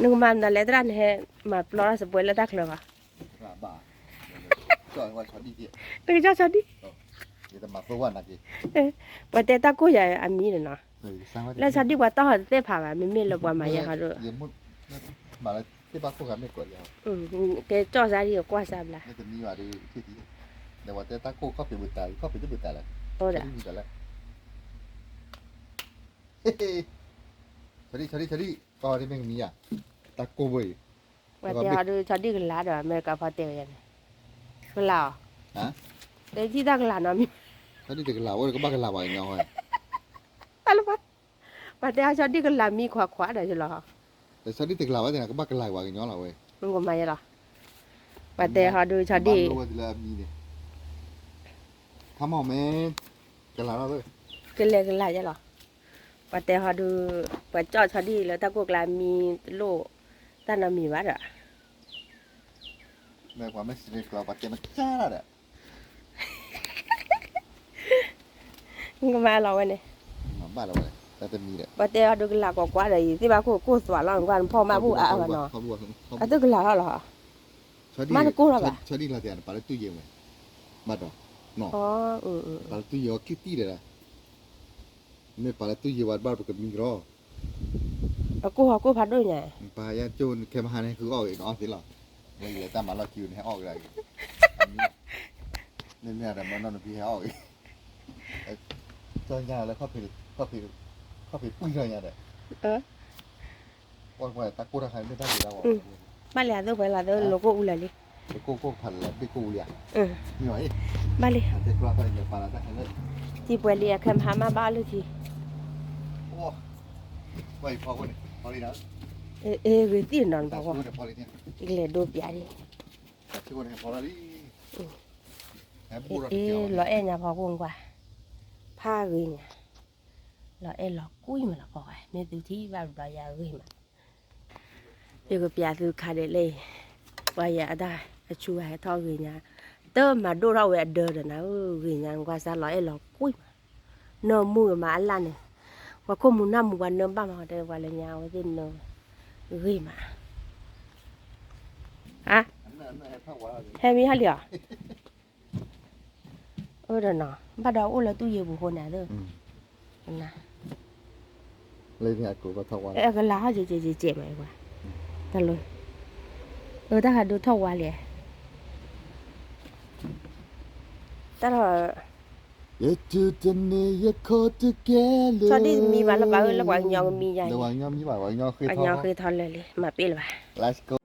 နကမၤမနုၤလဲၣ် သရၣ် နဟဲမၤပျီထီၣ်စပွဲလၢတၢ်ချၢဘၣ်. နကကၠီၣ်ဆီဒံၣ်, ပှၤတဲတၢ်ကိၢ်ယၤအမံဒီးနီၤ, လၢဆီဒံၣ်ပှၤတီၢ်ဟီၤတသ့ၣ်ဖးဘၣ် မ့မ့ၢ်လၢပှၤမၤယဲဟီဒိၣ်, ကဲကၠီၣ်စၢ်ဒံၣ်ကွၢ်စၢ်ဘျါ, ဒီးပှၤတဲတၢ်ကိၢ်ခီၣ်ဖံးဘုတၢ် ခီၣ်ဖံးတဘုတၢ်လဲၣ်, အိၣ်ဒၣ် ဆီဒံၣ် ဆီဒံၣ် ဆီဒံၣ် ကီၢ်ဒ်မ့ၢ်ကမံၤယါ, တၢ်ကိၢ်ဘၣ်အံၤ, ပှၤတဲဟီဒုးဆီဒံၣ်ကလၤဒီး အမဲရကၤဖီတဲဝဲယဲန့ၣ်, ကလၤအီၤ, တထံၣ်တၢ်ကလၤနီတမံၤ, ဆီဒံၣ်တကလၤဝဲ ကဘၣ်ကလၤပှၤကညီဝဲ, တၢ်လၢပှၤ, ပှၤတဲဟီဆီဒံၣ်ကလၤမံခွးခွးဒီးယလီၤ, ဒီးဆီဒံၣ်တကလၤဝဲသ့ၣ်န့ၣ် ကဘၣ်ကလၤပှၤကညီလီၤဝဲ, ကမၤယဲလီၤ, ပှၤတဲဟီဒုးဆီဒံၣ်, ခါမီၢ်မဲ, ကလၤလီၤ, ကလဲၤကလၤယဲလီၤ, ပှၤတဲဟီဒုး, ပှၤကၠီၣ်ဆီဒံၣ်လၢတၢ်ကိၢ်ကျါမံတလိၣ်, တၢ်နီတမံၤဘၣ်ဒီး မ့ၢ်ပှၤမ့ၢ်စံးန့ၣ်ကျီၤ ပှၤတဲမတၤဒီး, ကမၤလီၤဝဲန့ၣ်, ဘၣ်လီၤဝဲ, တၢ်တမံၤဒီး, ပှၤတဲအီၤဒုးကလၤကွၢ်ကွၢ်ဒီး ယသ့ၣ်ဘၣ်ခိၣ်ကိၢ်သွးလီၤ နကွၢ်နဖီၣ်မၢ်ဘူၣ်အါအါဘၣ်နီၤ, အသုကလၤထီၣ်လီၤ, မ့ၢ်တကိၢ်ထီၣ်ဘၣ်, ဆီဒံၣ်လီၤတဲ ပာ်လၢတူၢ်ယ့ၤဝဲ, ဘၣ်ဒီး, ပာ်လၢတူၢ်ယ့ၤအီၤခံတံၢ်ဒီး, မ့ၢ်ပာ်လၢတူၢ်ယ့ၤဝဲဘၣ်ပကမံကရီ အကိၢ်ဟီၣ်ကိၢ်ဖးဒိၣ်ညါ, ပၢ်ယါကၠိခဲမဟါန့ၣ် ဃုအီၣ်ဂ့ၤ နအီၣ်သ့လီၤ, နလဲၤတၢ်မၤလီၢ်ခံန့ၣ် ဟဲအီၣ်ဂ့ၤလီၤ, မ့မ့ၢ်ဒီးမနီၢ်နဖံဟဲအီၣ်ဂ့ၤ, ကၠီညါလၢ ခီၣ်ဖံးပှံၢ်ထီၣ်ညါဒီး, တၢ်ကိၢ်တၢ်ခါန့ၣ်မ့ၢ်တၢ်ဂ့ၤလီၤ, ဘၣ်လံအသိးပှဲၤလီၤသၢလိၤကိၢ်အူလၢာ်လံ, ကိၢ်ကိၢ်ဖးလၢဘ့ၣ်ကိၢ်အူလံဧါ, ဘၣ်လံ, တံၤပှဲၤလံအခဲမဟါမးဘၣ်အီၣ်လၢခံ အ့ ဂ့ၤသံနီၤနဖီခိၣ်, ကလဲၤဒိပျးဒ်, အ့ လီၤအဲၣ်ညါဖီခိၣ်ကွၢ်, ဖးဂ့ၤညါ, လီၤအဲၣ်လီၤကွံမးလီၤဖီခိၣ်, မ့ၢ်သုထံၣ်ဘၣ်ဘျီယၤဂ့ၤမး, ယကပျးသုခါဒဲးလၢအံၤ, ပှၤယၤအတၢ်အဆူဂၤဟဲထီၣ်ဂ့ၤညါ, တမၤဒိၣ်ထီၣ်ဝဲအဒၢဒီးနၤဧၢ, ဂ့ၤညါနကွၢ်စၢ်လီၤအဲၣ်လီၤကွံမး, နၢမူဂ့ၤမးအလၣ်န့ၣ်, ပှၤခိၣ်မူၤနၢ်မူၤပှၤနၢဘၣ်မး တဲပှၤလၢညါဝဲသ့ၣ်နၢ, ဂ့ၤမး, ဟါ, ဟဲမံဟါလံဧါ, အၢဒီးနီၤ ဘၣ်ဒီးအိၣ်လၢတူၢ်ယ့ၤပူၤဃိန့ၣ်သၢ, အကလၤဟီၣ်ကဲကဲကဲကဲမး, တၢ်လၢ, အၢ တၢ်ဃးဒိထီၣ်ဝါလံ, တၢ်လီၤ, ဆီဒံၣ်တမံဘၣ်လၢပှၤဧၢ လၢပှၤကညီကမံယါ, ပှၤကညီဃ့ထီၣ်လၢာ်လံ မၤပ့ၢ်လၢၤဘၣ်